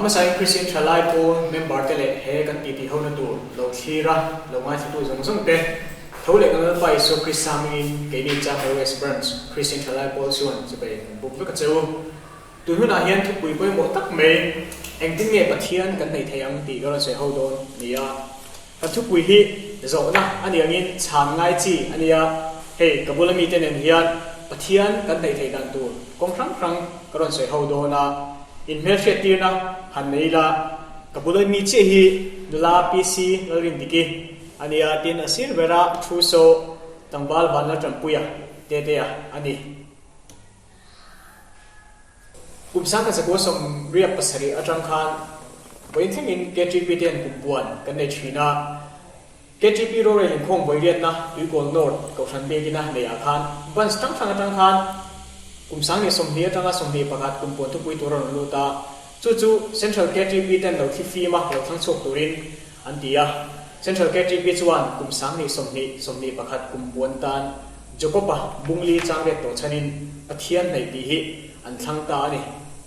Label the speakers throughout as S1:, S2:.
S1: hmasain Kristian thalai pawl member te leh he kan titi hona tur lo thlir a, lo ngaithlatu zawng zawng te, tho leh kan Lalpa Isua Krista hmingin keini Champhai West Branch Kristian thalai pawl chuan chibai kan buk vek a che u. Tun hunah hian thupui pawimawh tak mai engtin nge Pathian kan hnaih thei ang tih ka rawn sawi ho dawn a ni a. Kan thupui hi zawhna a ni angin chhan ngai chi a nia, hei ka bula mite nen hian Pathian kan hnaih theih dan tur kawng hrang hrang ka rawn sawi ho dawn a, inhmelhriattirna han nei ila, ka bula mi chiah hi nula PC Lalrindiki a nia, tin a sir bera thu saw tlangval Vanlaltanpuia Tetea a ni. Kum sangkhat zakua 77 atang khan vawiin thlengin KTP te an kum puan kan nei thin a. KTP rorel inkhawm vawiriatna Tuikawl North Kohhran biakina neihah khan branch hrang hrang atang khan kum 20 atanga 21 kum puan thupui tur a rawn lut a. Chu chu Central KTP ten lo thli fim a, lo thlang chhuak turin an ti a. Central KTP chuan kum 20 21 kum puan tan Jakob-a bungli changriat tawh chhanin Pathian hnaih tih hi an thlang ta a ni.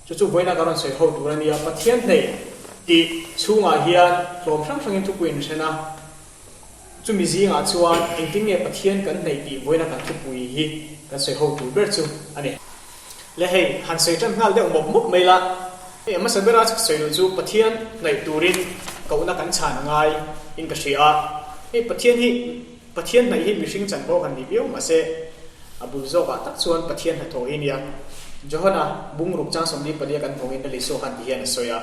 S1: Chu chu vawiina ka rawn sawi ho tur a nia, Pathian hnaih tih chhungah hian hlawm hrang hrangin thupui an hren a, chumi zingah chuan engtin nge Pathian kan hnaih tih vawiina kan thupui hi kan sawi ho tur ber chu a ni. Le hei, han sawi tan nghal deuh mawp mawp mai la, hei a hmasa bera sawi duh chu Pathian hnaih turin kohna kan chhan ngai in ka hria a, hei Pathian hi Pathian hnaih hi mihring chan pawh kan ni viau mahse a bul zawkah tak chuan Pathian hnathawh hi nia. Johana bungruk chang 44 kan hmuhin Lal Isua khan ti hian a sawi a,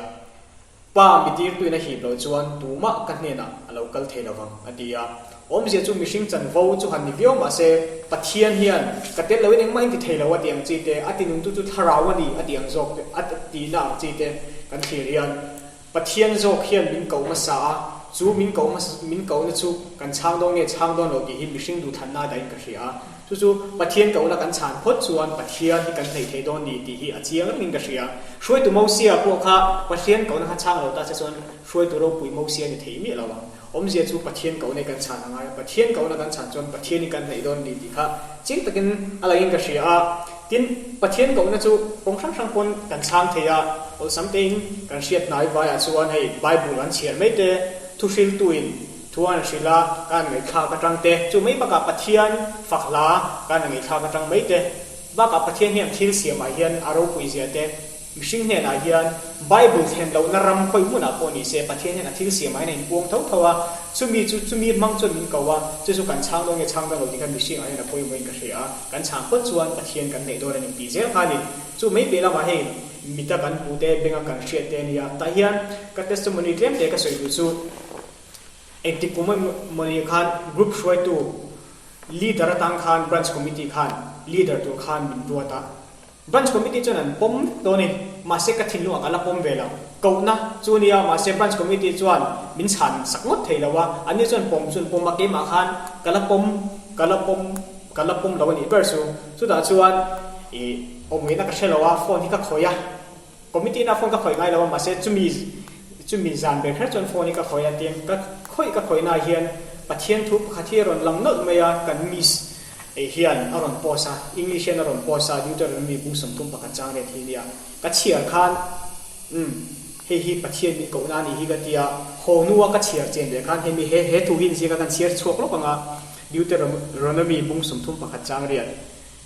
S1: Pa mi tirtuin a hip loh chuan tumah ka hnenah a lo kal thei lovang a ti a. Awmzia chu mihring chanvo chu han ni viau mahse Pathian hian ka tel loin engmah in ti thei lo a ti ang chi te, a tinungtu chu thlarau a ni a ti ang zawk te, a tihna ang chi te kan thlir hian Pathian zawk hian min koh hmasa a, chu min koh hmasa, min kohna chu kan chhang dawn nge chhang dawn lo tih hi mihring duhthlanna a dahin ka hria a. Chu chu Pathian kohna kan chhan phawt chuan Pathian hi kan hnaih thei dawn ni tih hi a chiang rengin ka hria. Hruaitu Mosia pawh kha Pathian kohna kha chhang lo ta che chuan hruaitu ropui Mosia ni thei miah lo ang. Awmzia chu Pathian kohna hi kan chhan a ngai a, Pathian kohna kan chhan chuan Pathian hi kan hnaih dawn ni tih kha chiang takin a langin ka hria a. Tin, Pathian kohna chu kawng hrang hrang pawn kan chhang thei a, awlsam tein kan hriat hnai vaiah chuan hei Bible an chhiar mai te, thuhriltuin thu an hrilh a, kan ngaihthlak atang te, chu mai bakah Pathian fak hla kan ngaihthlak atang mai te, bakah Pathian hian thil siamah hian a ropui zia te, Mihring hnenah hian Bible thlen lohna ram khawi hmunah pawh ni se, Pathian hian a thil siamah hian a inpuang tho tho a, chumi chu chumi hmang chuan min ko a, chu chu kan chhang dawn nge chhang dawn lo tih kha mihringah hian a pawimawhin ka hria a, kan chhang phawt chuan Pathian kan hnaih dawn a ni tih zel kha a ni. Chu mai piah lamah hei mita kan hmuh te, benga kan hriat te a nia, tah hian ka testimony tlem te ka sawi duh chu engtik kum emaw khan group hruaitu leader atang khan branch committee khan leader tur khan min ruat a, Branch Committee chuan an pawm vek dawn in, mahse ka thinlungah ka la pawm ve lo. Kohna chu nia, mahse Branch Committee chuan min chhan sak ngawt thei lo a, anni chuan pawm chu an pawm a, keimah khan ka la pawm, ka la pawm, ka la pawm lo a nih ber chu. Chutah chuan ih awm ngaihna ka hre lo a, phone hi ka khawih a, Committee na phone ka khawih ngai lo a, mahse chumi, chumi zan ber kher chuan phone hi ka khawih a, tin ka khawih ka khawih naah hian Pathian thu pakhat hi a rawn lang nawlh mai a, kan miss Hei hian a rawn post a, English hian a rawn post a, Deuteronomy bung 31 chang ret hi nia. Ka chhiar khan, umm, hei hi Pathian min kohna a nih hi ka ti a, haw hnua ka chhiar chen leh khan hemi he he thu hi inziak a kan chhiar chhuak lawk ang a, Deuteronomy bung 31 chang riat.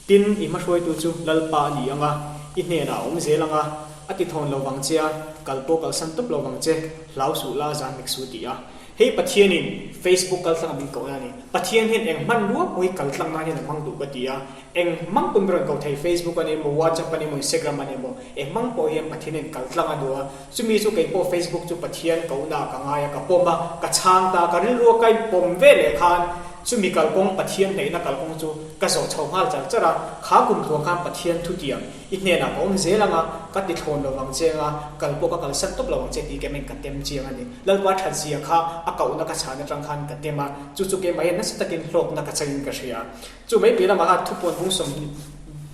S1: Tin, i hmahruaitu chu Lalpa a ni ang a, i hnenah a awm zel ang a, a ti thawn lo vang che a, kal pawh kalsan tawp lo vang che, hlau suh la, zan mek suh ti a. Hei Pathianin Facebook kaltlang a min kohna a ni. Pathian hian eng hmanrua pawh hi kaltlang nan hian a hmang duh ka ti a. Eng hmang pawn rawn ko thei, Facebook a ni emaw, WhatsApp a ni emaw, Instagram a ni emaw, eng hmang pawh hian Pathianin kaltlang a duh a. Chumi chu kei pawh Facebook chu Pathian kohna ka ngai a, ka pawm a, ka chhang ta, ka rilru a kai pawm ve leh khan chumi kalkawng Pathian hnaihna kalkawng chu ka zawh chho nghal char char a. Kha kum tluang khan Pathian thutiang I hnenah ka awm zel ang a, ka ti thlawn lo vang che ang a, kal pawh ka kalsan tawp lo vang che tih keimah in ka tem chiang a ni. Lalpa that zia kha a kohna ka chhan atang khan ka tem a, chu chu keimah hian nasa takin hlawkna ka changin ka hria. Chu mai piah lamah khan thupuan bung 20,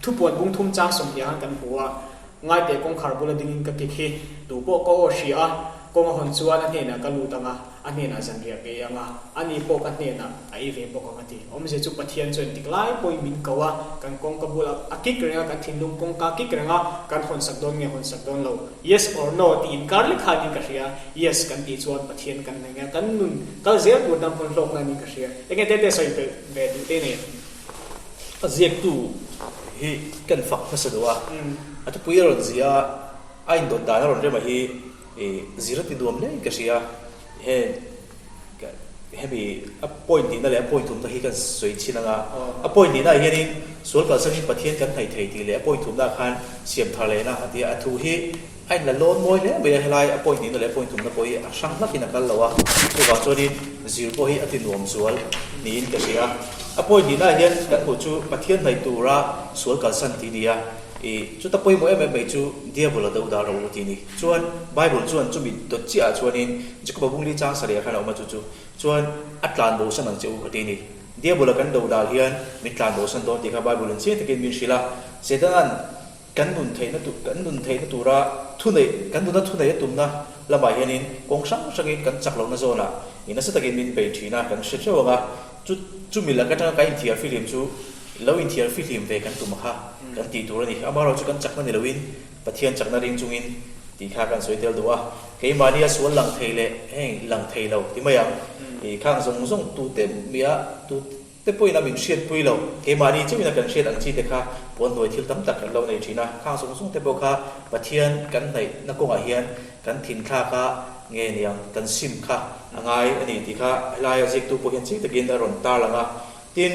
S1: thupuan bung thum chang 20 khan kan hmu a, Ngaite kawngkhar bula dingin ka kik hi, tu pawh ka aw hria a. Kawng a hawn chuan a hnenah ka lut ang a, a hnenah zanriah ka ei ang a, ani pawh ka hnenah a ei ve bawk ang a ti. Awmzia chu Pathian chuan tik lai pawhin min ko a, kan kawngka bulah a kik reng a, kan thinlung kawngka kik reng a, kan hawnsak dawn nge hawnsak dawn lo? Yes or no tih inkar lek khan in ka hria. Yes kan tih chuan Pathian kan hnaih a, kan nun kal zel tur dang pawn hlawkna niin ka hria. Enge tete sawi belh ve duh te nei?
S2: A ziaktu hi kan fak hmasa duh a, a thupui a rawn ziah a, a indawt dan a rawn rem a hi zir a ti nuam hle in ka hria. Heng hemi a point nihna leh a point thumna hi kan sawi chhin ang a, a point nihna ah hianin sual kalsanin Pathian kan hnaih thei tih leh a point thumna ah khan siam thar lehna a ti a, a thu hi A inla lawn mawi hle mai a, helai a point nihna leh a point tumna pawh hi a hrang hlakin a kal lo a, chuvang chuanin zir pawh hi a ti nuam zual niin ka hria. A point nihnaah hian kan hmuh chu Pathian hnaih tura sual kalsan tih a ni a, ih chuta pawimawh em em mai chu Diabol a do dah rawh u tih a ni. Chuan Bible chuan chumi dawt chiahah chuanin Jacob-a bungli chang sarih ah khan a awm a chu chu chuan a tlan bosan ang che u a ti a ni. Diabol a kan do dal hian min tlan bosan dawn tih kha Bible in chiang takin min hrilh a, Setana'n Kan nun theihna tur, kan nun theihna tura thuneih, kan nuna thuneih a tumna lamah hianin kawng hrang hrangin kan chak lohna zawnah i nasa takin min bei thin a, kan hre theuh ang a, chu chumi lak atanga kan inthiar fihlim chu lo inthiar fihlim ve kan tum kha kan tih tur a ni. Amaherawhchu chu kan chakna ni loin Pathian chakna ring chungin tih kha kan sawi tel duh a, keimahnia sual lang thei leh heng lang thei lo ti mai ang, i khang zawng zawng tute mia tu Te pawhin a min hriatpui lo, keimahni chauhin a kan hriat ang chi te kha puanhnuai thil tam tak kan lo nei thin a, khang zawng zawng te pawh kha Pathian kan hnaihna kawngah hian kan thinthlak a nge niang kan sim kha a ngai a ni tih kha helaia ziaktu pawh hian chiang takin a rawn tarlang a. Tin,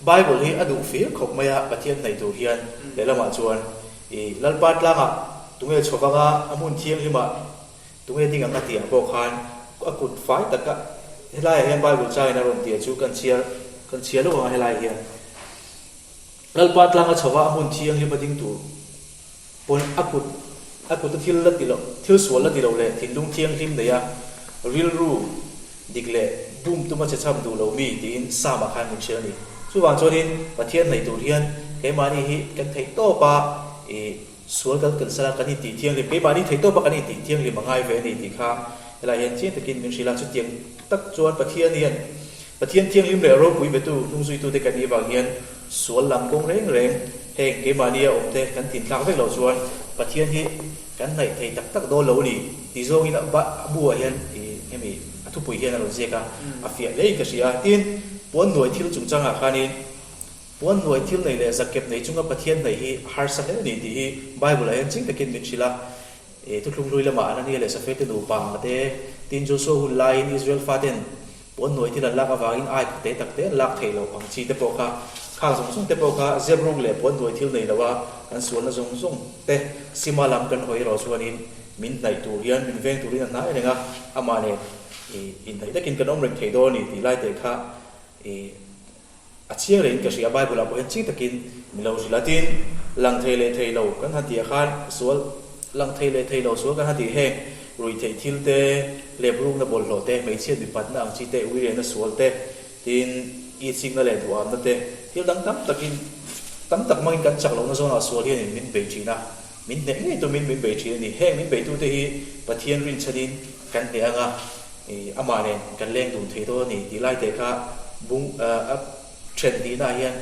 S2: Bible hi a duh fir khawp mai a Pathian hnaih tur hian lehlamah chuan i Lalpa tlangah tunge chho vanga a hmun thianghlimah Tunge ding ang a tih ang pawh khan a kut fai taka helaiah hian Bible changin a rawn tia chu kan chhiar kan chhiar lo ang a helai hian Lalpa tlanga chhova a hmun thianghlim a ding tur pawn a kut a kuta thil la ti lo thil sual la ti lo leh thinlung thianghlim nei a rilru dik leh bum tuma che chham duh lo mi tiin Psalm ah khan min hrilh a ni. Chuvang chuanin Pathian hnaih tur hian keimahni hi kan theih tawp a ih Sual kan kalsan a, kan intih thianghlim, keimahni theih tawpa kan intih thianghlim a ngai ve a ni tih kha helai hian chiang takin min hrilh a, chutiang tak chuan Pathian hian Pathian thianghlim leh ropui betu hnungzuitute kan nih avang hian sual lam kawng reng reng heng keimahnia awmte kan tinthlak vek loh chuan Pathian hi kan hnaih thei tak tak dawn lo a ni tih zawngin a bu ah hian hemi a thupui hian a rawn ziak a, a fiah hlein ka hria a. Tin, puanhnuai thil chungchangah khanin Puan hnuai thil nei leh zakep nei chunga Pathian hnaih hi a harsa hle a ni tih hi Bible-ah hian ching takin min hrilh a. E, thuthlung hlui lamah Anania leh Safete nupa ang te, tin Joshua hun laiin Israel faten puan hnuai thil an lak avangin ai te tak te an lak theih loh ang chi te pawh kha, khang zawng zawng te pawh kha zep ruk leh puan hnuai thil nei loa kan sualna zawng zawng te sima lam kan hawi erawh chuanin min hnaih tur hian min veng turin a hnai reng a, amah nen inhnaih takin kan awm reng thei dawn a ni tih lai te kha e, A chiang reng ka hria, Bible ah pawh hian chiang takin min lo hrilh a, tin, lang thei leh thei lo kan han tih ah khan sual lang thei leh thei lo sual kan han tih heng ruih theih thil te, leprukna bawlhhlawh te, hmeichhiat mipatna ang chi te, uiriahna sual te, tin, itsikna leh duhamna te, thil dang tam takin tam tak hmangin kan chak lohna zawnah sual hianin min bei thin a, min hneh ngei tumin min bei thin a ni. Heng min beitute hi Pathian rinchhanin kan hneh ang a. Ih, amah nen kan leng dun thei dawn a ni tih lai te kha bung a then hnihna hian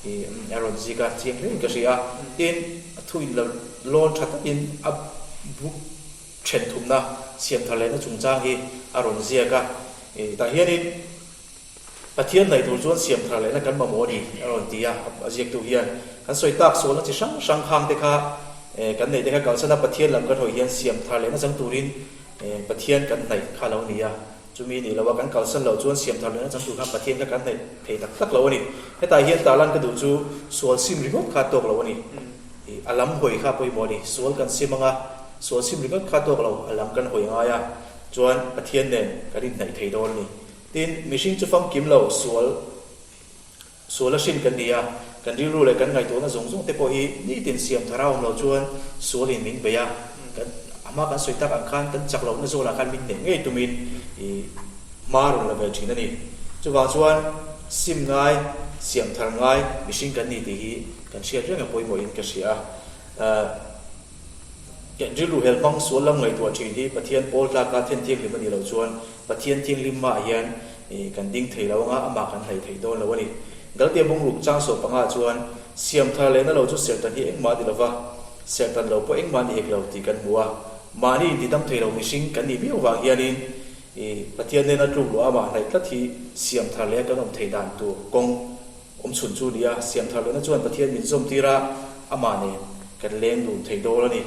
S2: ih a rawn zik a, chiang hlein ka hria a. Tin, a thu in lo lawn tha takin a buk then thumna siam thar lehna chungchang hi a rawn ziak a. Ih, tah hianin Pathian hnaih tur chuan siam thar lehna kan mamawh a ni a rawn ti a, a ziaktu hian. Kan sawi tak sualna chi hrang hrang khang te kha kan neih te kha kalsan a, Pathian lam kan hawi hian siam thar lehna chang turin Pathian kan hnaih kha lo ni a. Chumi nih loha kan kalsan loh chuan siam thar lehna chang tur khan Pathian kha kan hnaih thei tak tak lo a ni. Hetah hian tarlan ka duh chu sual sim ringawt kha tawk lo a ni. A lam hawi kha pawimawh a ni. Sual kan sim anga sual sim ringawt kha tawk lo, a lam kan hawi ngai a, chuan Pathian nen kan inhnaih thei dawn a ni. Tin, mihring chu famkim lo, sual, sual a hrin kan ni a, kan rilru leh kan ngaihtuahna zawng zawng te pawh hi nitin siam thar a awm lo chuan sualin min bei a, kan a hma kan sawi tak ang khan kan chak lohna zawlah khan min hneh ngei tumin i hma rawn la ve thin a ni. Chuvang chuan sim ngai, siam thar ngai mihring kan ni tih hi kan hriat reng a pawimawhin ka hria a. Kan rilru hel hmang sual lam ngaihtuah thin hi Pathian pawl tlaka then thianghlim a nih loh chuan Pathian thianghlim hmaah hian kan ding thei lo anga amah kan hnaih thei dawn lo a ni. Galtia bungruk chang sawh pangah chuan siam thar lehna lo chu serhtan hi engmah a ni lova, serhtan lo pawh engmah a ni hek lo tih kan hmu a. Mahni intidam thei lo mihring kan nih miau vang hianin Pathian nena tluk luah amah hnaih tlat hi siam thar leh kan awm thei dan tur kawng awm chhun chu a ni a. Siam thar lehna chuan Pathian min zawm tir a, amah nen kan leng dun thei dawn a ni.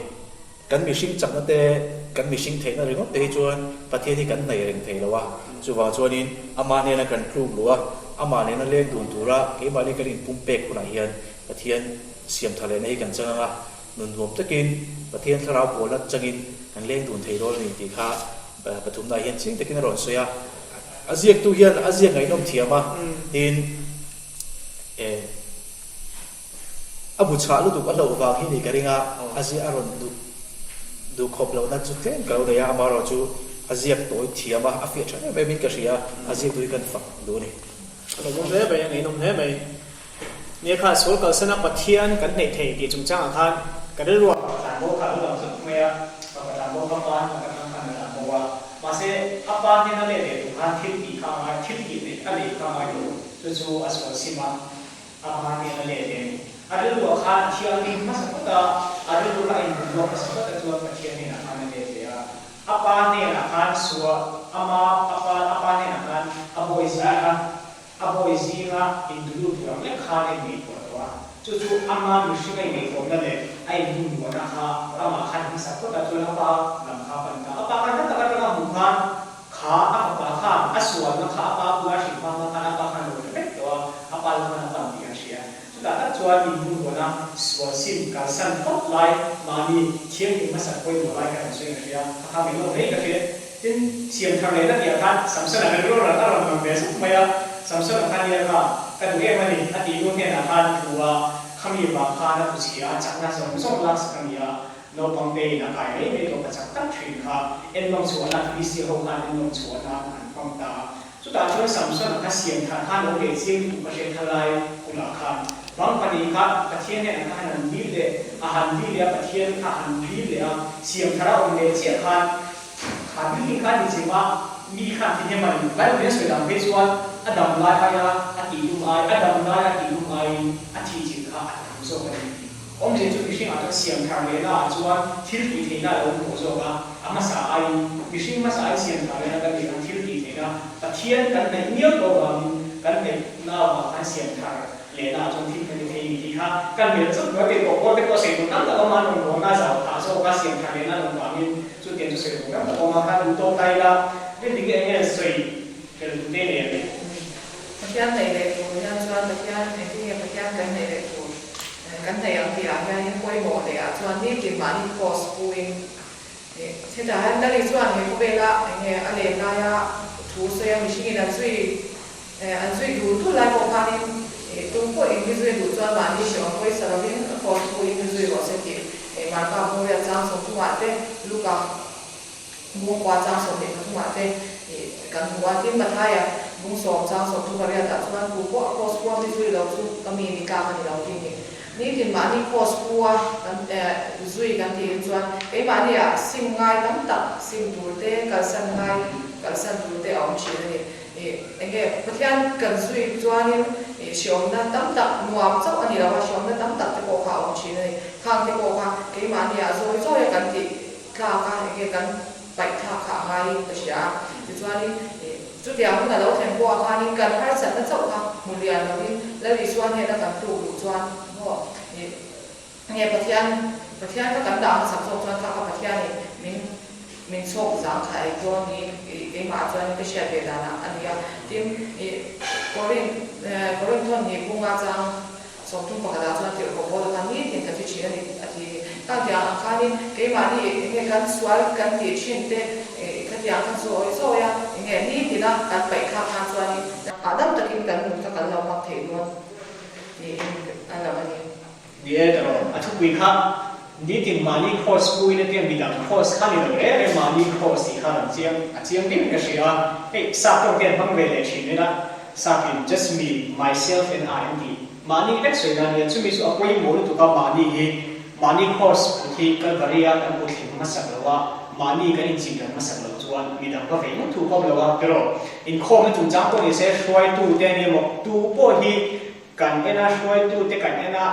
S2: Kan mihring chakna te, kan mihring theihna ringawt te hi chuan Pathian hi kan hnaih reng thei lo a. Chuvang chuanin amah nena kan tluk luh a, amah nena leng dun tura keimahni kan inpumpek hunah hian Pathian siam tha lehna hi kan chang ang a, nun nuam takin Pathian thlarau pawlna changin kan leng dun thei dawn a ni tih kha pathumna hian chiang takin a rawn sawi a. A ziaktu hian a ziak ngaihnawm thiam a, tin eh. A bu chhah lutuk a hlauh vang hi ni ka ring a, a ziah a rawn duh duh khawp lohna chu tlem ka lo nei a, amaherawh chu a ziak tawi thiam a, a fiah tha em em in ka hria, a ziak duh hi kan fak duh a ni.
S1: A lo awm hle mai, a ngaihnawm hle mai. Nia kha sual kalsana Pathian kan hneih thei tih chungchangah khan ka rilruah pa tlanbo kha a lo lang zuk mai a, pa tlanbo kha pa hna atang khan a tlanbo a, mahse a pa hnena let leh tur khan thil tih kha a ngai, thil tih neih a neih kha a ngai lo, chu chu a sual sim a. A hma hnena let leh a ni. A rilruah khan a thianghlim hmasa phawt a, a rilru kha a inhmun ruak hmasa phawt a chuan Pathian hnenah khan a let leh a. A pa hnenah khan suah, ama a pa a pa hnenah khan a bawi zinga a bawi zinga intulut tur ang lek khan a inngaihtuah tawh a. Chu chu ama mihring a inngaihtuahna leh a inhmun ruahna kha amah khan hmasa phawt a chuan a pa lam kha a pan ta. A pa khan hla tak atanga hmuh khan Kha a fapa khan a sualna kha a pa bula hrilh hma hma khan a pa khan a lo hre vek tawh a, a pa chu khan a pan tih an hria. Chutah tak chuan min hmun ruana sual sim kalsan phawt lai mahni thianghlim hmasak pawimawh lai kha kan sawi ka hria, a kha mai lawk mai ka hria. Tin, siam thar lehna tihah khan Samson-a kan rilru a rawn lang ve zuk mai a, Samson-a khan nia kha ka duh em a ni a tih nu hnenah khan thu a, khami vang khan a tluchhia a, chakna zawng zawng laksak a ni a, Naupang te in a kai mai mai tawh ka chak tak thin kha enlawm chhuahna Philistia ho khan enlawm chhuah nan an hmang ta a. Chutah chuan Samson-a kha siam thar khan lo leh chiang lutuk ka hriat kha lai hunah khan bang pahnih kha Pathian hnenah kha han han dil leh a han dil leh a Pathian kha han dil leh a siam thar a awm leh chiah khan kha building kha ni chim a mi khan ti hnem a ni. Bible in a sawi dan phei chuan a dam lai aia a tih lum ai a dam lai a tih lum aiin a thih chin kha a tam zawk a ni tih. Awmzia chu mihringah chuan siam thar lehna ah chuan thil tih theihna a lo awm tawh zawk a, a hmasa aiin mihring hmasa aiin siam thar lehna kan neih ang thil tih theihna Pathian kan hnaih miau tawh avangin kan hnaihna avang khan siam thar lehna ah chuan thil kan ti thei a ni tih kha kan hmel chauh hnuai teh tawh pawh te pawh sawi tur tam tak awm a, an rawn rawnna zau phah zawk a, siam thar lehna an awm vangin chutiang chu sawi tur tam tak awm a, kha duh tawk ta ila rindik hi eng nge sawi fel duh te nei ang le?
S3: Pathian hnaih leh tur hian chuan Pathian engtin nge Pathian kan hnaih leh tur kan hnaih ang tih ah hianin pawimawh leh ah chuan nitin mahni cross pu in hetah hian Lali chuan he khawvela enge a len laia thu sawi a mihringin an zui an zui dul dul lai pawh khanin tum pawh in mi zui duh chuan mahni hrehawm pawisa lovin cross pu in mi zui rawh se tih Marka Hmawriat chang 30 ah te Luka Bungkua chang 23 ah te kan hmu a, tin Mathaia bung sawm chang 38 ah chuan tu pawh a kraws pua mi zui lo chu ka mi ni tlak a ni lo tih ni. Nitin mahni kraws pua kan zui kan tiin chuan keimahni ah sim ngai tam tak sim tur te, kalsan ngai kalsan tur te a awm thin a ni. Enge Pathian kan zui chuanin hreawmna tam tak nuam chauh a ni lo a, hreawmna tam tak te pawh kha a awm thin a ni. Khang te pawh kha keimahni ah zawi zawi a kan tih Tlak a, enge kan paih thlak kha a ngaiin ka hria a. Tichuanin chutiang hun a lo thlen pawh ah khanin kan harsatna chauh kha hmu lian lovin Lal Isua hnena kan tluk duh chuan maw enge Pathian Pathian kha kan dah hmasak zawk chuan kha kha Pathianin min min chhawk zang kha ei dawn niin keimah chuanin ka hriat ve danah a ni a. Tin, Korin Korinthon hi bunga chang 31 ah chuan tirhkoh pawl khan nitin ka thi thin a ni a ti. Khangtiang ang khanin keimahni enge kan sual kan tih thin te khatiang khan zawi zawi a enge nitina kan paih thlak khan chuanin hahdam takin kan nun kha kan lo hmang thei dawn tiin a lang a ni.
S1: Ni e tawh a thupui kha nitin mahni cross puin a tia midang cross kha ni lo reng reng mahni cross tih kha a chiang a chiang viau in ka hria a, hei sap tawng te an hmang ve leh thin ila Sapin, just me, myself and I an ti. Mahni vek sawi nan hian chumi chu a pawimawh lutuk a, mahni hi. Mahni Kraws put hi Kalvari-a kan put thleng hmasak lo a, mahni kan inchimrem hmasak loh chuan midang va vei ngawt thu kawm lo a, tiraw? Inkhawmna chungchang pawh ni se, hruaitute a ni emaw, tu pawh hi kan en a, hruaitute kan en a,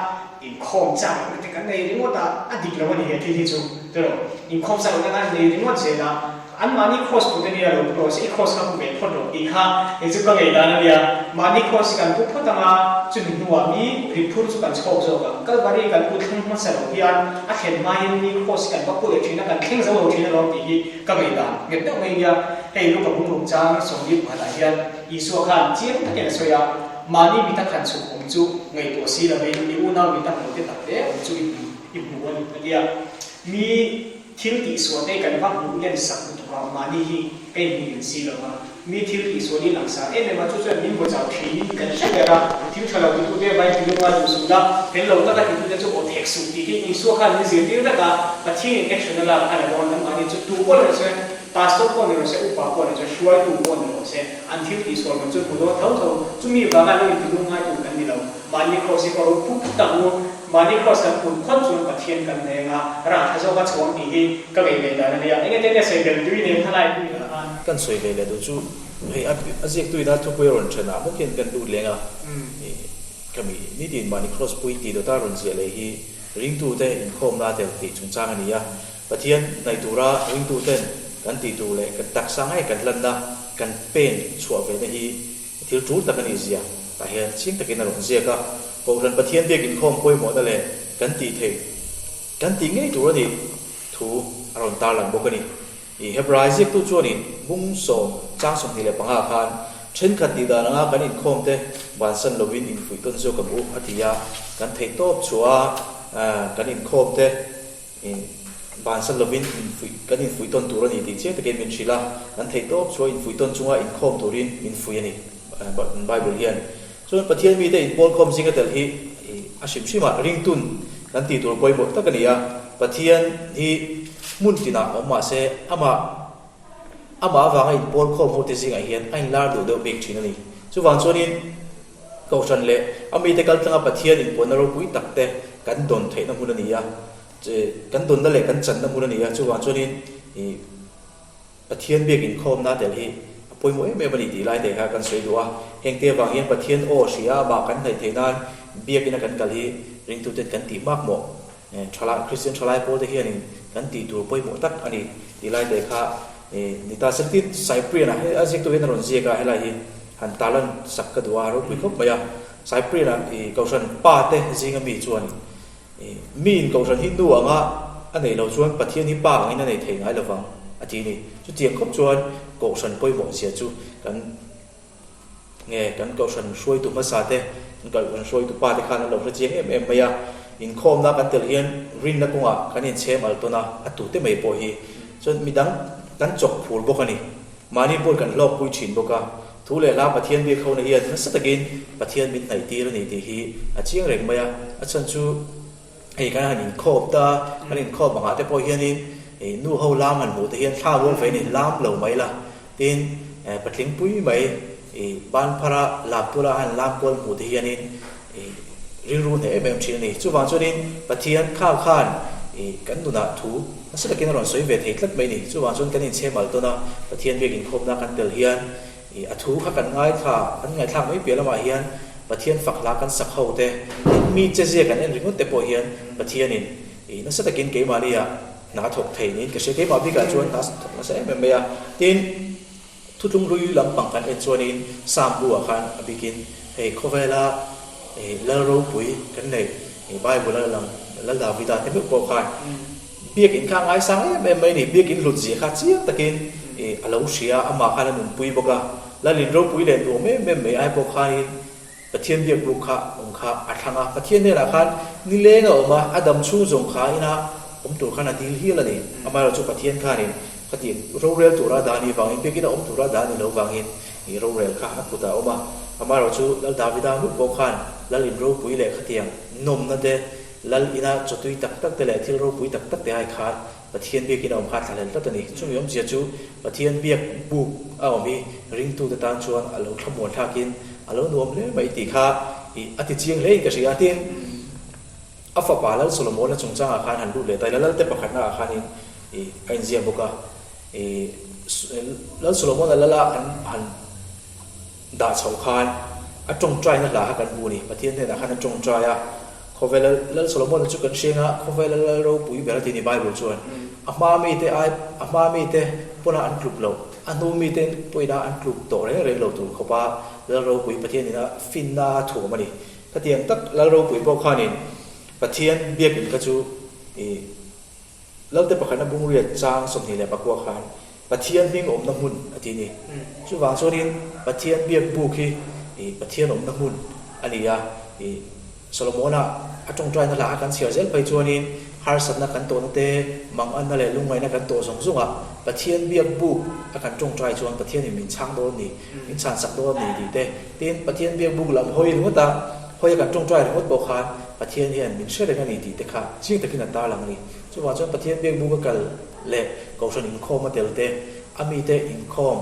S1: inkhawm chak lohna te kan nei ringawt a, a dik lo a ni he thil hi chu, tiraw? Inkhawm chak lohna kan nei ringawt zel a, Anmahni kraws put a nia lo pu rawh se, i kraws kha pu ve phawt rawh tih kha hei chu ka ngei dan a nia. Mahni kraws hi kan pu phawt ang a, chumi hnuah mi rit phur chu kan chhawk zawk ang. Kalvari kan pu thleng hmasa lo hian a thlen hma hian mi kraws hi kan va pu leh thin a, kan thleng zo lo thin alawm tih hi ka ngei dan nghet deuh mai nia. Hei Luka bungruk chang sawmli pakhatah hian Isua khan chiang takin a sawi a, mahni mita khan chhuk awm chu ngaihtuah si lovin i unau mita hmuh te tak te awm chu i hmu i hmu a ni a tia. Mi. Thil tihsual te kan va hmuh len sak lutuk a, mahni hi ka inhmuh len si lo va. Mi thil tihsual hi langsar em em a, chu chuan min vaw chau thinin kan hre ber a. Thil tha lo titute vai tilunga duh suh la, fel lo taka titute chu aw thek suh tih hi Isua khan min zirtir vek a, Pathianin action a lak a la dawn anmahni chu tu pawh ni rawh se, pastor pawh ni rawh se, upa pawh ni rawh se, hruaitu pawh ni rawh se, an thil tihsual kan chu hmu dawn tho tho. Chumi vanga lo intilung ngai tur kan ni lo. Mahni kraws hi ka ro puk tak u. Mahni kraws kan put phawt chuan Pathian kan hneng a, rah tha zawk a chhuang tih hi ka ngei ve dan a nia. Enge te nge sawi bel tui nen kha lai pui lah khan.
S2: Kan sawi ve leh duh chu hei a ziaktu ina thupui a rawn then ah bawk hian kan lut leng a, khami nitin mahni kraws pui tih dawta rawn ziah leh hi ringtute inkhawmna tel tih chungchang a ni a. Pathian hnaih tura ringtuten kan tih tur leh kan taksa ngei kan hlanna kan pen chhuah ve na hi Thil tul tak a nih zia tah hian chiang takin a rawn ziak a, Kohhran Pathian biak inkhawm pawimawhna leh kan tih theih kan tih ngei tur a nih thu a rawn tarlang bawk a ni. I Hebrai ziaktu chuanin bung sawm chang 25 khan thenkhat tih dan anga kan inkhawm te bansan lovin infuih tawn zawk ang u a ti a, kan theih tawp chhuah a kan inkhawm te Bansan lovin infuih, kan infuih tawn tur a ni tih chiang takin min hrilh a, kan theih tawp chu a infuih tawn chunga inkhawm turin min fuih a ni, Bible hian. Chuan Pathian mite inpawlkhawm zinga tel hi a hrim hrimah ringtun kan tih tur pawimawh tak a ni a, Pathian hi hmun tinah awm mah se amah amah avanga inpawlkhawm hote zingah hian a inlar duh deuh bik thin a ni. Chuvang chuanin Kohhran leh a mite kaltlanga Pathian inpuanna ropui tak te kan dawn theihna hmun a ni a, kan dawnna leh kan channa hmun a ni a, chuvang chuanin ih Pathian biak inkhawmna tel hi a pawimawh em em a ni tih lai te kha kan sawi duh a. Hengte avang hian Pathian aw hria amah kan hnaih theih nan biakina kan kal hi ringtuten kan tih mak mawh thalai Kristian thalai pawl te hianin kan tih tur pawimawh tak a ni tih lai te kha ni ta se. Tin, Cyprian-a he a ziaktu hian a rawn ziak a, helai hi han tarlan sak ka duh a, ropui khawp mai a. Cyprian-a ih Kohhran pa te zinga mi chuan ih miin Kohhran hi nu anga a neih loh chuan Pathian hi pa angin a nei thei ngai lovang a ti a ni. Chutiang khawp chuan Kohhran pawimawh zia chu kan Nge kan kohhran hruaitu hmasa te, kan kohhran hruaitu pa te khan an lo hre chiang em em mai a, inkhawmna kan tel hian rinna kawngah kan inchhem al tawn a, a tute mai pawh hi chuan midang kan chawk phur bawk a ni. Mahni pawhin kan hlawkpui thin bawk a, thu leh hla Pathian biak hona hian nasa takin Pathian min hnaih tir a ni tih hi a chiang reng mai a, a chhan chu hei kan han inkhawm ta, kan inkhawm angah te pawh hianin nu ho lam han hmuh te hian thla rual ve a ni, lam lo mai la. Tin, patling pui mai i ban phara lam tura han lam kual hmuh te hianin i rilru hneh em em thin a ni. Chuvang chuanin Pathian khau khan i kan nunah thu nasa takin a rawn sawi ve thei tlat mai a ni. Chuvang chuan kan inchhem al tawn a, Pathian biak inkhawmna kan tel hian i a thu kha kan ngaithla, kan ngaihthlak mai piah lamah hian Pathian fak hla kan sak ho te, tin mi che zia kan en ringawt te pawh hian Pathianin i nasa takin keimahniah Hna thawk thei niin ka hria. Keimah bikah chuan hna thawk nasa em em mai a. Tin, thutlung hlui lampang kan en chuanin Psalm bu ah khan a bikin hei khawvela Lal ropui kan neih Bible a lang Lal Davida te meuh pawh khan biakin kha a ngaisang em em mai a ni. Biakin hlut zia kha chiang takin a lo hria a, amah khan a nunpui bawk a. Lalin ropui leh nuam em em mai ai pawh khanin Pathian biak buk kha awm kha a thlang a, Pathian hnenah khan nileng a awm a, a dam chhung zawng kha ina awm tur khan a dil hial a ni. Amaherawhchu chu Pathian khanin khati rorel tura dah a nih vangin, biakin a awm tura dah a nih loh vangin ih rorel kha a kutah a awm a. Amaherawhchu chu Lal Davida meuh pawh khan Lal in ropui leh khatiang nawmna te, Lal ina chawtui tak tak te leh thil ropui tak tak te ai khan Pathian biakin a awm kha a thlahlel tlat a ni. Chumi awmzia chu Pathian biak buk a awm hi ringtute tan chuan a lo thlamuan thlakin a lo nuam hle mai tih kha ih a ti chiang hlein ka hria. Tin, A fapa Lal Solomona chungchangah khan han lut leh ta ila, Lalte pakhatnaah khanin ih a inziak bawk a, ih Lal Solomona lala an han dah chhoh khan a tawngtaina hla kha kan hmu a ni. Pathian hnenah khan a tawngtai a, khawvela Lal Solomona chu kan hriang a, khawvela Lal ropui ber a ti a ni Bible chuan. A hma mite ai a hma mite pawna an tluk loh, a hnu mite pawhin an tluk tawh reng reng lo tur khawpa Lal ropui Pathianin a finna a thuam a ni. Khatiang tak Lal ropui pawh khanin Pathian biakin kha chu i Lalte pakhatna bungriat chang 24 khan Pathian hming awmna hmun a ti a ni. Chuvang chuanin Pathian biak buk hi i Pathian awmna hmun a ni a, i Solomona a tawngtaina hla kha kan chhiar zel phei chuanin harsatna kan tawhna te, manganna leh lungngaihna kan tawh zawng zawngah Pathian biak buk a kan tawngtai chuan Pathianin min chhang dawn a ni. Min chhan sak dawn a ni tih te. Tin, Pathian biak buk lam hawi ringawt a, hawi a kan tawngtai ringawt pawh khan Pathian hian min hre reng a ni tih te kha chiang takin a tarlang a ni. Chuvang chuan Pathian biak buk a kal leh Kohhran inkhawm a tel te, a mite inkhawm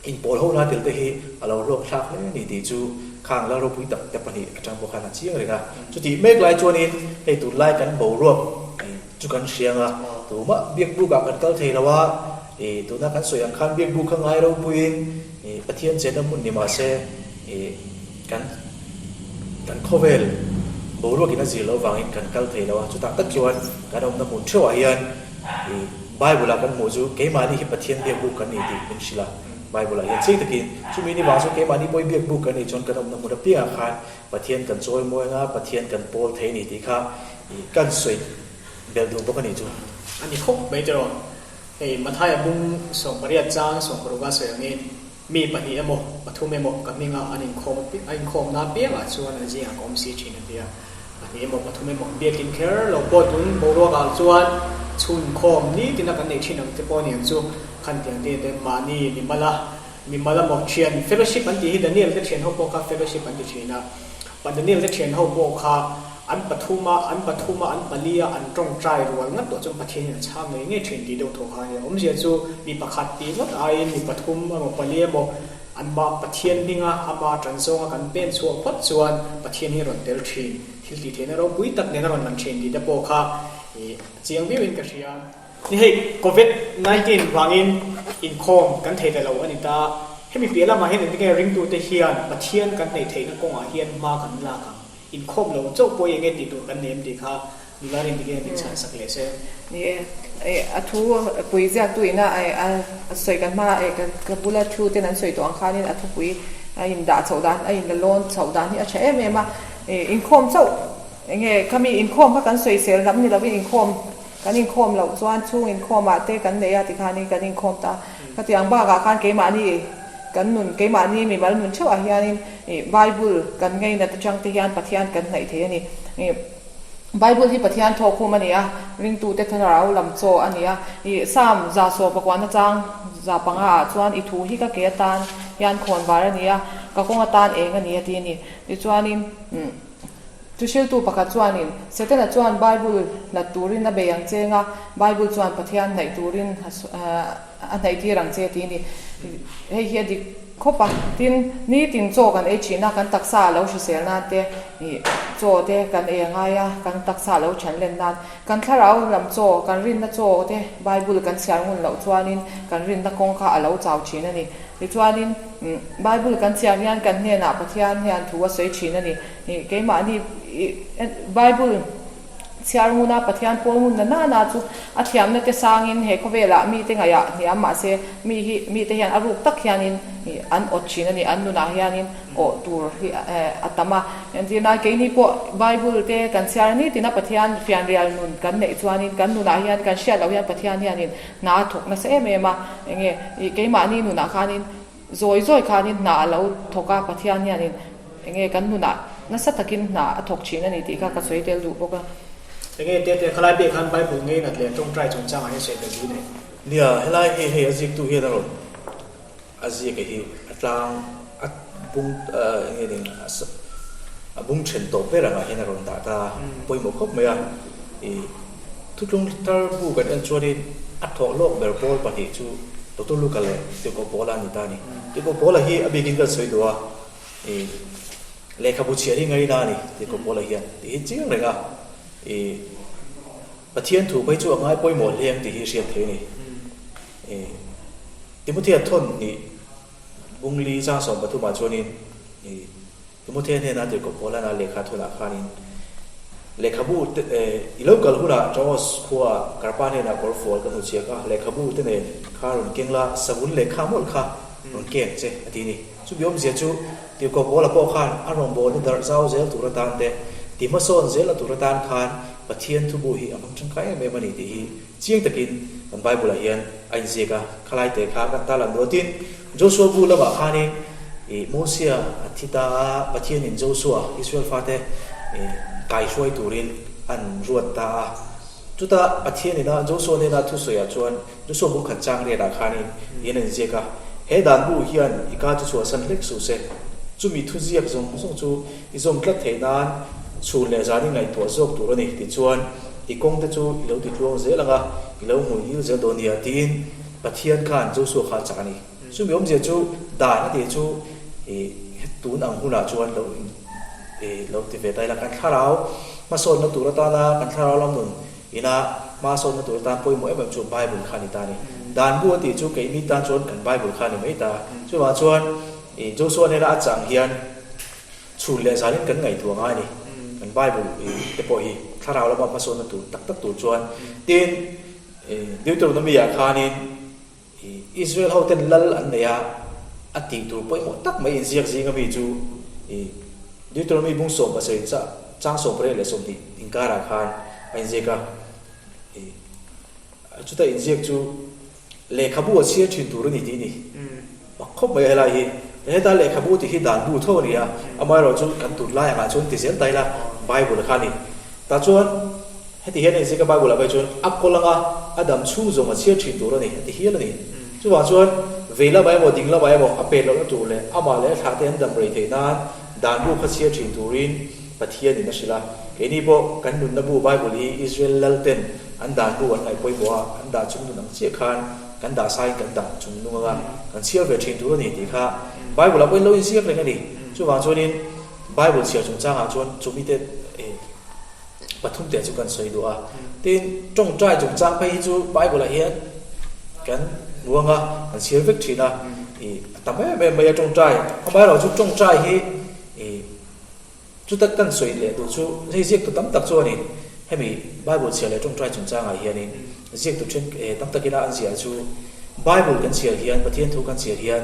S2: inpawl ho na tel te hi a lo hlawk thlak hle a ni tih chu khang lal ropui tak te pahnih atang pawh khan a chiang reng a. Chutih mek lai chuanin hei tunlai kan boruak chu kan hria ang a, tumah biak bukah kan kal thei lo a, Ih, tuna kan sawi ang khan biakbu kha ngai ropuiin ih Pathian chenna hmun ni mah se ih kan kan khawvel boruakin a zir loh vangin kan kal thei lo a, chutah tak chuan kan awmna hmun theuhah hian ih Bible-ah kan hmuh chu keimahni hi Pathian biakbuk kan ni tih min hrilh a, Bible-ah hian chiang takin chumi ni vang chu keimahni pawhin biakbuk kan nih chuan kan awmna hmun apiangah khan Pathian kan chawi mawi anga Pathian kan pawl thei a ni tih kha ih kan sawi belh duh bawk a nih chu.
S1: A ni khawp mai tiraw. Hei Mathaia bung 18 chang 60 a sawi angin, Mi pahnih emaw, pathum emaw ka hminga an inkhawm a inkhawmna apiangah chuan an zingah ka awm si thin a ti a. Pahnih emaw, pathum emaw biakin kher lo pawh tun boruakah chuan chhun inkhawm nitina kan neih thin ang te pawh aniang chu khan tiang te te mahni mimala mimala maw thian fellowship an tih hi Daniel te thian ho pawh kha fellowship an ti thin a. Pa Daniel te thian ho pawh kha an pathum a, an pathum a, an pali a, an tawngtai rual ngat tawh chuan Pathian hian a chhang ngei ngei thin tih deuh thaw kha a ni. Awmzia chu mi pakhat tih ngawt aiin mi pathum emaw pali emaw anmah Pathian hminga ama tan zawnga kan pen chhuah phawt chuan Pathian hi a rawn tel thin, thil tih theihna ropui tak nen a rawn lang thin tih te pawh kha ih a chiang viauin ka hria. Ni hei, Covid 19 vangin inkhawm kan thei ta lo a ni ta. Hemi piah lamah hian engtinge ringtute hian Pathian kan hnaih theihna kawngah hian hma kan lak ang? Inkhawm lo chauh pawh hi enge tih tur kan nei em tih kha nula rin dik hian min chhan sak leh se.
S3: Ni e, a thu pui ziaktu ina a sawi kan hma ka bula thu ten an sawi tawh ang khanin a thupui a indah chhoh dan a inla lawn chhoh dan hi a tha em em a. Inkhawm chauh enge khami inkhawm kha kan sawisel lam ni lovin inkhawm Kan inkhawm loh chuan chhung inkhawmah te kan nei a tikhanin kan inkhawm ta. Khatiang bakah khan keimahni kan nun, keimahni mimal nun theuhah hianin ih Bible kan ngainat atang te hian Pathian kan hnaih thei a ni. Ih Bible hi Pathian thawkkhum a ni a, ringtute thlarau lam chaw a ni a. Ih Psalm 119 chang 500 ah chuan i thu hi ka ke atan hian khawnvar a ni a, ka kawng atan eng a ni a ti a ni. Tichuanin. Thuhriltu pakhat chuanin, Setana chuan Bible hlat turin a bei ang che nga, Bible chuan Pathian hnaih turin a hnaihtir ang che ti a ni. Hei hi a dik khawp a. Tin, nitin chaw kan ei thin a, kan taksa a lo hrisel nan te, chaw te kan ei a ngai a, kan taksa a lo than len nan. Kan thlarau lam chaw, kan rinna chaw te Bible kan chhiar ngun loh chuanin kan rinna kawng kha a lo chau thin a ni. Tichuanin, Bible kan chhiar hian kan hnenah Pathian hian thu a sawi thin a ni. Keimahni Bible chhiar nguna Pathian pawl ngun na nana chu a thiamna te sangin he khawvelah mite ngaihah hniam mahse mi hi mite hian a ruk tak hianin an awt thin a ni. An nunah hianin awh tur hi a tam a. Entirnan keini pawh Bible te kan chhiar nitin a Pathian fianrial nun kan neih chuanin kan nunah hian kan hriat loh hian Pathian hianin hna a thawk nasa em em a. Enge keimahni nunah khanin Zawi zawi khanin hna a lo thawk a, Pathian hianin enge kan nunah nasa takin hna a thawk thin a ni tih kha ka sawi tel duh bawk a.
S1: Enge tete khalai bik khan Bible ngei nat leh tawngtai chungchangah hian sawi tel duh nei?
S2: Nia, helai hi hei a ziktu hian a rawn a ziak hi a tlang a bung enge ning a bung then tawp ber angah hian a rawn dah ta a, pawimawh khawp mai a. I thutlung thar bu kan en chuanin a thawh lawk ber pawl pahnih chu Doctor Luka leh Tirhkoh Paula a ni ta a ni. Tirhkoh Paula hi a bikin kan sawi duh a, i lehkhabu chhiar hi ngaina a ni Tirhkoh Paula hian tih hi chiang reng a. I Pathian thu phei chu a ngai pawimawh hle ang tih hi hriat theih a ni. I Timothea thawn hnih bungli chang 13 ah chuanin i Timothea hnena tirhkoh Paulana lehkha thawnah khanin lehkhabu te i lo kal hunah Troas khuaah Karpa hnenah kawr fual ka hnuchhiak a, lehkhabu te nen kha rawn keng la, savun lehkha mawlh kha rawn keng che a ti a ni. Chumi awmzia chu tirhkoh Paula pawh khan a rawngbawlna darh zau zel tur atan te, ti hmasawn zel a tur atan khan Pathian thubu hi a hmang tangkai em em a ni tih hi chiang takin kan Bible-ah hian a inziak a. Khalai te kha kan tarlan ruatin Joshua bu lamah khanin ih Mosia a thi ta a, Pathianin Joshua, Israel fate ih kaihruai turin an ruat ta a. Chuta Pathianina Joshua hnena thusawiah chuan Joshua bu khat chang riatah khanin hian a inziak a, He dan bu hian i ka chu chhuahsan hlek suh se. Chumi thuziak zawng zawng chu i zawm tlat theih nan chhun leh zan i ngaihtuah zawk tur a ni tichuan i kawng te chu i lo ti tluang zel ang a, i lo hmui ngil zel dawn nia tiin Pathian khan Joshua kha a chak a ni. Chumi awmzia chu dan a tih chu i tun ang hunah chuan lo in i lo ti ve ta ila kan thlarau hmasawnna tur atana kan thlarau lam nun ina hmasawnna tur atan pawimawh em em chu Bible kha a ni ta a ni. Dan bu a tih chu keini tan chuan kan Bible kha a ni mai ta. Chuvang chuan i Joshua hnena a chang hian chhun leh zanin kan ngaihtuah ngai a ni. Kan Bible i te pawh hi thlarau lama hmasawnna tur tak tak tur chuan tin i Deuteronomy ah khanin I Israel ho ten lal an nei a, a tih tur pawimawh tak mai inziak zing ami chu i Deuteronomy bung 17 cha chang 18 leh 20 inkarah khan a inziak a. I chuta inziak chu lehkhabu a chhiar thin tur a ni tih a ni. Mak khawp mai a helai hi. Heta lehkhabu tih hi dan bu tho a ni a, amaherawhchu kan tunlai angah chuan ti zel ta ila Bible kha a ni. Tah chuan Heti hian engzika Bible ah phei chuan a kawl anga a dam chhung zawng a chhiar thin tur a ni a ti hial a ni. Chuvang chuan vei lamah emaw ding lamah emaw a pet lohna tur leh amah leh a thlah te an dam rei theih nan dan bu kha chhiar thin turin Pathianin a hrilh a. Keini pawh kan nunna bu Bible hi Israel lal ten an dan bu an ngaih pawimawh a, an dah chung nun ang chiah khan kan dah sain kan dah chung nung anga kan chhiar ve thin tur a ni tih kha Bible ah pawhin lo inziak reng a ni. Chuvang chuanin Bible chhiar chungchangah chuan chumite pathum te chu kan sawi duh a. Tin, tawngtai chungchang phei hi chu Bible-ah hian kan hmu ang a, kan chhiar vek thin a, ih a tam em em mai a tawngtai. Amaherawh chu tawngtai hi ih chuta kan sawi leh duh chu hei ziaktu tam tak chu a ni. Hemi Bible chhiar leh tawngtai chungchangah hianin ziaktu then tam takina an ziah chu Bible kan chhiar hian, Pathian thu kan chhiar hian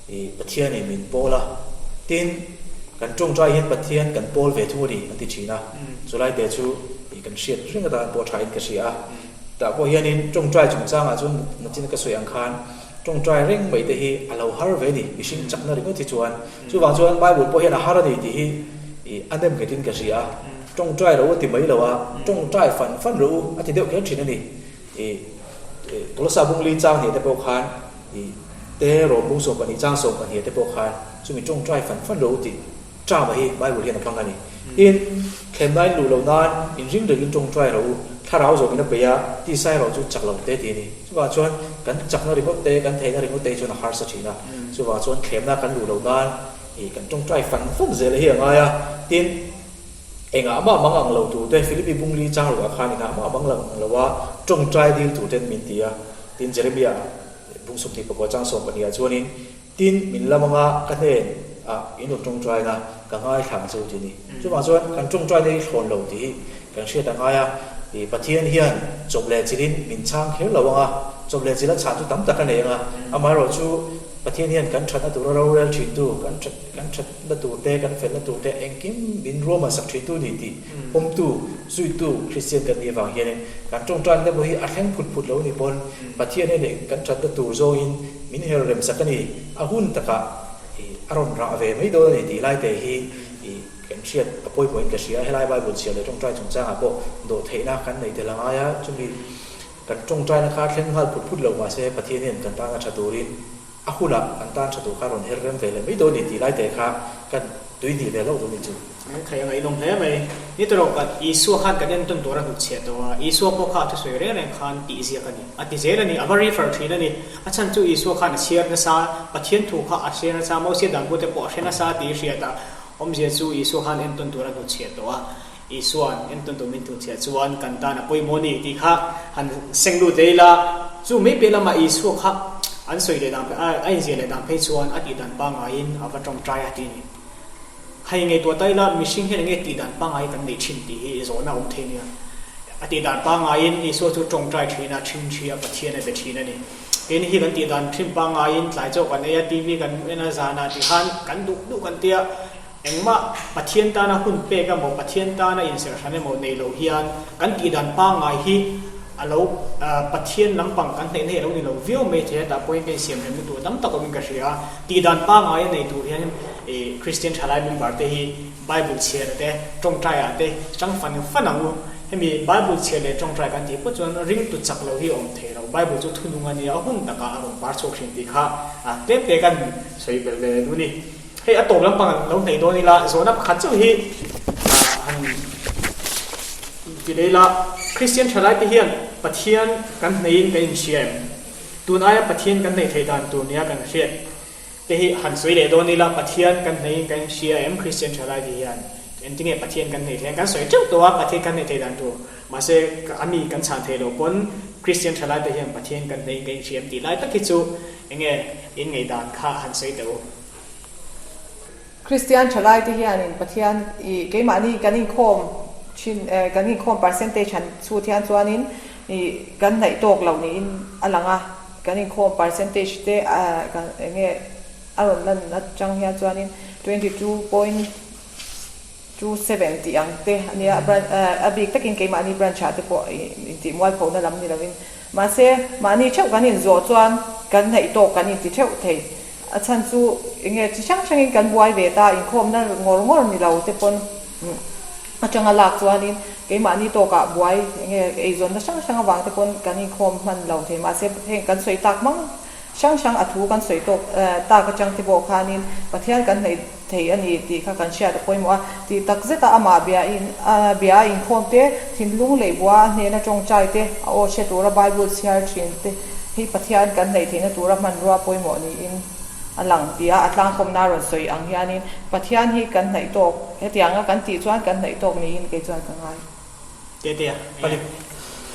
S2: ih Pathianin min pawl a, tin, Kan tawngtai hian Pathian kan pawl ve thung a ni an ti thin a, chulai te chu ih kan hriat reng atan pawh thain ka hria a. Tah pawh hianin tawngtai chungchangah chuan nachina ka sawi ang khan tawngtai reng mai te hi a lo har ve a ni, mihring chakna ringawt hi chuan. Chuvang chuan Bible pawh hian a har a ni tih hi ih a nem nghetin ka hria a. Tawngtai ro a ti mai lo a, tawngtai fan fan rawh u a ti deuh kher thin a ni. Ih Kolosa bungli chang hnih te pawh khan ih te Rom bung 12 chang 12 te pawh khan chumi tawngtai fan fan rawh u tih term-a hi Bible hian a hmang a ni. Tin, thlemnain luh loh nan inring rengin tawngtai rawh u, thlarau zawmin a peih a, tisai rawh chu chak lo te tih a ni. Chuvang chuan kan chakna ringawt te, kan theihna ringawt te hi chuan a harsa thin a. Chuvang chuan thlemna kan luh loh nan ih kan tawngtai fan fan zel hi a ngai a. Tin, Engah mah mang ang lo tur te, Philippi bungli chang ruah khan engah mah mang lang ang lo a, tawngtai dil tur ten min ti a. Tin, Jeremia bung 24 chang 12 ah chuanin, Tin, min lam anga ka hnen ah in rawn tawngtaina ka ngaithla ang che u ti a ni. Chuvang chuan kan tawngtaina hi thlawn lo tih hi kan hriat a ngai a, Pathian hian chawp leh chilhin min chhang kher lo ang a, chawp leh chila chhan chu tam tak a nei ang a, amaherawhchu Pathian hian kan thatna tura rorel thintu, kan Kan thatna tur te, kan felna tur te engkim min ruahman sak thintu ni tih pawmtu, zuitu Kristian kan nih avang hianin kan tawngtaina pawh hi a thleng phut phut lo ni pawn Pathian hian eng kan thatna tur zawngin min her rem sak a ni, a hun takah a rawn rah ve mai dawn a ni tih lai te hi kan hriat a pawimawhin ka hria. Helai Bible chhiar leh tawngtai chungchangah pawh dawhtheihna kan nei tel a ngai a, chumi kan tawngtaina kha thleng nghal phut phut lo mahse Pathian hian kan tana tha turin A hunah kan tan tha tur kha rawn her rem ve leh mai dawn ni tih lai te kha kan tui hnih ve hlauh dawn ni chu.
S1: Thei a ngaihnawm hle mai. Ni ta rawh kan Isua khan kan entawn tur a hnutchhiah tawh a, Isua pawh kha a thusawi reng reng khan tih ziak a ni. A ti zel a ni, a va refer thin a ni. A chhan chu Isua khan a chhiar nasa, Pathian thu kha a hre nasa, Mosia danbu te pawh a hre nasa tih i hriat a, awmzia chu Isua khan entawn tur a hnutchhiah tawh a. Isua'n entawn tur min tunchhiah chuan kan tan a pawimawh a ni tih kha han seng lut leh ila, chu mai piah lamah Isua kha an sawi leh dan a inziah leh dan phei chuan a tih dan pangaiin a va tawngtai a tih a ni. Hei ngaihtuah ta ila mihring hian enge tih dan pangai kan neih thin tih hi zawhna a awm thei nia. A tih dan pangaiin Isua chu tawngtai thin a, thin thi a, Pathian a be thin a ni. Keini hi kan tih dan thin pangaiin tlai chaw kan ei a, TV kan en a, zanah ti khan kan duh duh kan tia, Engmah Pathian tana hun pek emaw, Pathian tana inserhran emaw nei lo hian kan tih dan pangngai hi a lo Pathian lampang kan hneih hneih lo ni lo viau mai thei a, tah pawhin ka insiam remna tur tam tak awmin ka hria a. Tih dan pangngai a nei tur hian Kristian thalai member te hi Bible chhiar te, tawngtai ah te chang fan fan ang u. Hemi Bible chhiar leh tawngtai kan tih pawh chuan ringtu chak lo hi a awm thei lo. Bible chu thunung a nia, a hun takah a rawn par chhuak thin tih kha tlem te kan sawi belh leh duh a ni. Hei a tawp lampang an lo hneih dawn ila, zawhna pakhat chauh hi han ti leh ila, Kristian thalai te hian Pathian kan hneihin kan inhria em? Tun aia Pathian kan hneih theih dan tur nia kan hriat te hi han sawi leh dawn ila, Pathian kan hneihin kan inhria em Kristian thalai te hian? Engtinge Pathian kan hneih theih ang? Kan sawi teuh tawh a Pathian kan hneih theih dan tur, mahse a mi kan chhan theih loh pawn Kristian thalai te hian Pathian kan hneihin kan inhria em tih lai tak hi chu enge in ngaihdan kha han sawi teh u.
S3: Kristian thalaite hianin Pathian i keimahni kan inkhawm thin kan inkhawm percentage han chhut hian chuanin i kan hnaih tawk lo niin a lang a, kan inkhawm percentage te kan enge a rawn lan atang hian chuanin 22.27 tih ang te a nia, a bik takin keimahni branch ah te pawh intih mualphona lam ni lovin mahse mahni theuh kan inzawh chuan kan hnaih tawk kan inti theuh thei. A chhan chu enge chi hrang hrangin kan buai ve ta, inkhawmna ngawr ngawr ni lo te pawn atanga lak chuanin keimahni tawkah buai enge eizawnna hrang hrang avang te pawn kan inkhawm hman lo thei. Mahse heng kan sawi tak hmang hrang hrang a thu kan sawi tawk tak atang te pawh khanin Pathian kan hnaih thei a ni tih kha kan hriat a pawimawh a. Tih tak zeta amah bia in bia a inkhawm te, thinlung leh bua a hnena tawngtai te, a aw hre tura Bible chhiar thin te hi Pathian kan hnaih theihna tura hmanrua pawimawh niin a lang tia a tlangkawmna rawn sawi ang hianin Pathian hi kan hnaih tawk, hetianga kan tih chuan kan hnaih tawk niin kei chuan ka ngai.
S1: Tetea,
S2: A dik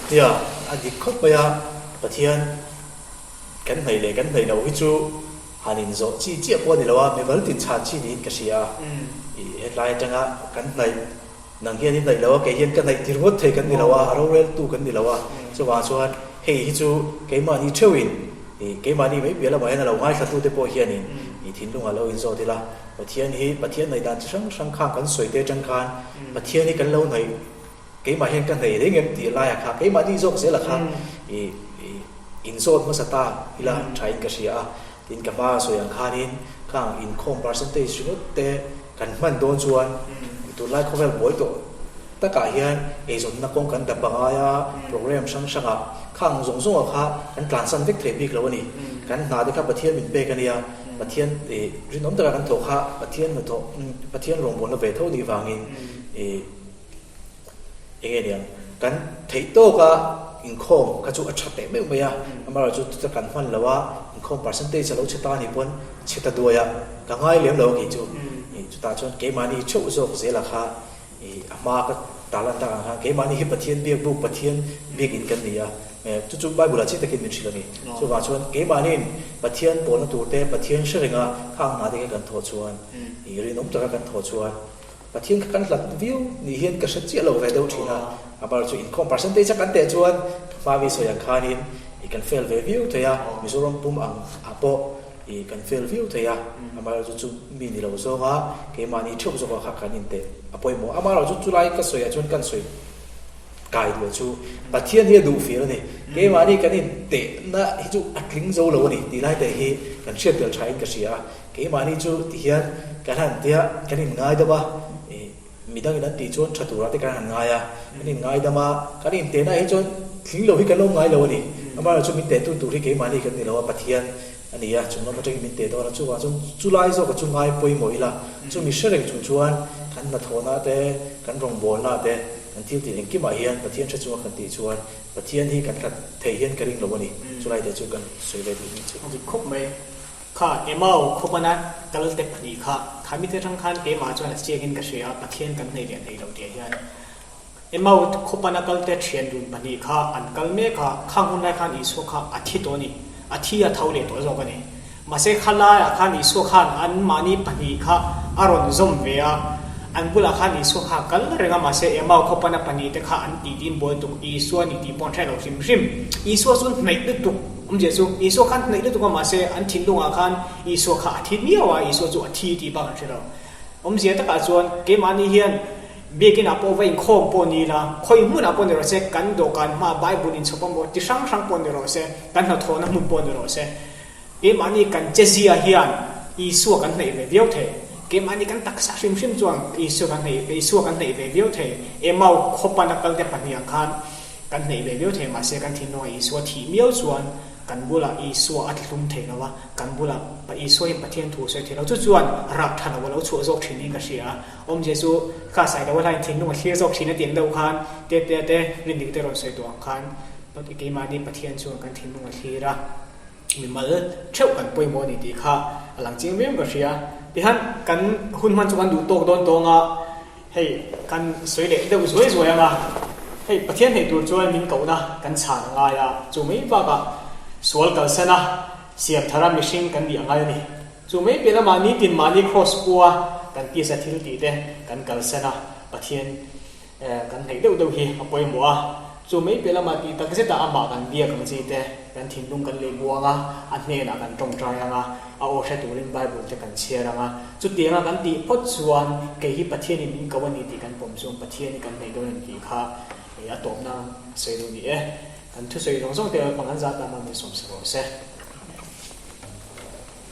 S2: tia, a dik khawp mai a, Pathian kan hnaih leh kan hnaih loh hi chu Han inzawh chi chiah pawh a ni lo a, mimal tin chhan chi niin ka hria a. I hetlai atanga kan hnaih, nang hian i hnaih lo a, kei hian ka hnaih tir ngawt thei kan ni lo a, a roreltu kan ni lo a. Chuvang chuan hei hi chu keimahni theuhin, i keimahni mai piah lamah hian a lo ngaithlatute pawh hianin i thinlungah lo inzawt ila, Pathian hi Pathian hnaih dan chi hrang hrang khang kan sawi te atang khan Pathian hi kan lo hnaih, Keimah hian ka hnei reng em tih laiah kha keimahni zawk zelah kha i inzawt hmasa ta ila thain ka hria a, tin ka hma sawi ang khanin khang inkhawm percentage ringawt te kan hman dawn chuan tunlai khawvel buai tawh takah hian eizawnna kawng kan dap a ngai a, program hrang hrangah khang zawng zawngah kha kan tlansan vek thei bik lo a ni. Kan hna te kha Pathian min pek a nia, Pathian i rinawm taka kan thawh kha Pathian hnathawh Pathian rawngbawlna ve tho nih vangin i Enge niang, kan theih tawka inkhawm kha chu a tha teh meuh mai a, amaherawhchu chu chuta kan hman lo a, inkhawm percentage a lo chhe ta anih pawn chhe ta duai a, ka ngai lem lo a kei chu. Chutah chuan keimahni theuh zawk zela kha a hma ka tarlan tak ang khan keimahni hi Pathian biak buk, Pathian biakin kan ni a, chu chu Bible ah chiang takin min hrilh a ni. Chuvang chuan keimahniin Pathian pawlna tur te, Pathian hre renga khang hna te kha kan thawh chuan, rinawm taka kan thawh chuan, Pathian kha kan hlat viau ni hian ka hre chiah lo ve deuh thin a, a bar chu inkhawm percentage a kan teh chuan ka hma mi sawi ang khanin i kan fail ve viau thei a, Mizoram pum ang ah pawh i kan fail viau thei a, amaherawhchu chu mi ni lo zawnga keimahni theuh zawkah kha kan inteh a pawimawh. Amaherawhchu chulai ka sawiah chuan kan sawi kai duh chu Pathian hi a duh fir a ni, keimahni kan intehna hi chu a tling zo lo a ni tih lai te hi kan hriat tel thain ka hria a. Keimahni chu ti hian kan han tia kan inngaidam a, midangin an tih chuan tha turah te kan han ngai a, kan inngaidam a, kan intehna hi chuan tling lo hi kan lo ngai lo a ni. Amaherawhchu min tehtu tur hi keimahni kan ni lo a, Pathian a ni a, chung lam atangin min teh dawn a, chuvang chuan chulai zawka chu ngai pawimawh ila, chumi hre reng chung chuan kan hnathawhna te, kan rawngbawlna te, kan thil tih engkimah hian Pathian hre chunga kan tih chuan Pathian hi kan hlat thei hian ka ring lo a ni. Chulai te chu kan sawi ve duh nih chu.
S1: Dik khawp mai. Kha Emau khawpana kal te pahnih kha, kha mite atang khan keimah chuan a chiangin ka hria a, Pathian kan hnaih leh hnaih lo tih ah hian. Emau khawpana kal te thian dun pahnih kha an kal mek a, khang hun lai khan Isua kha a thi tawh a ni, a thi a tho leh tawh zawk a ni. Mahse kha laiah khan Isua khan anmahni pahnih kha a rawn zawm ve a, an bulah khan Isua kha a kal reng a, mahse Emau khawpana pahnih te kha an tih tiin buai tuk Isua ni tih pawh an hre lo hrim hrim. Isua chu hnaih lutuk awmzia chu Isua khan hnaih lutuk a, mahse an thinlungah khan Isua kha a thi miau a, Isua chu a thi tih bak an hre lo. Awmzia takah chuan keimahni hian Biakinah pawh va inkhawm pawh ni ila, khawi hmunah pawh ni rawh se, kan dawhkan hmaah Bible inchhawp a maw ti hrang hrang pawh ni rawh se, kan hnathawhna hmun pawh ni rawh se, keimahni kan chezia hian Isua kan hnaih ve viau thei. Keimahni kan taksa hrim hrim chuan Isua kan hnaih, Isua kan hnaih ve viau thei. Emau khawpana kalte pahniah khan kan hnaih ve viau thei, mahse kan thinlungah Isua thih miau chuan kan bulah Isua a thlum thei lo a, kan bulah Isua hian Pathian thu a sawi thei lo. Chu chuan rah tha lo a lo chhuah zawk thin niin ka hria a. Awmzia chu kha sai lo a hlain thinlung a thlir zawk thin a tih ang deuh khan te te te rindik te rawn sawi tawh ang khan keimahni Pathian chuan kan thinlung a thlir a, mimal theuh kan pawimawh a ni tih kha a lang chiang viau in ka hria. Tihian kan hun hman chu kan duh tawk dawn tawng a, hei kan sawi leh deuh zuai zuai ang a, hei Pathian hneih tur chuan min kohna kan chhan a ngai a, chu mai bakah sual kalsan a siam thar a mihring kan nih a ngai a ni. Chu mai piah lamah nitin mahni kraws pua kan tisa thil tih te kan kalsan a, Pathian kan hnaih deuh deuh hi a pawimawh a. Chu mai piah lamah tih tak zetah amah kan biak ang chi te, kan thinlung kan lei buang a, a hnenah kan tawngtai ang a, a aw hre turin Bible te kan chhiar ang a. Chutianga kan tih phawt chuan kei hi Pathianin min ko a ni tih kan pawm chuan Pathian hi kan hnaih dawn a ni tih kha a tawpna sawi duh ni e. Kan thusawi zawng zawng te pang an zat lamah min sawmsa rawh se.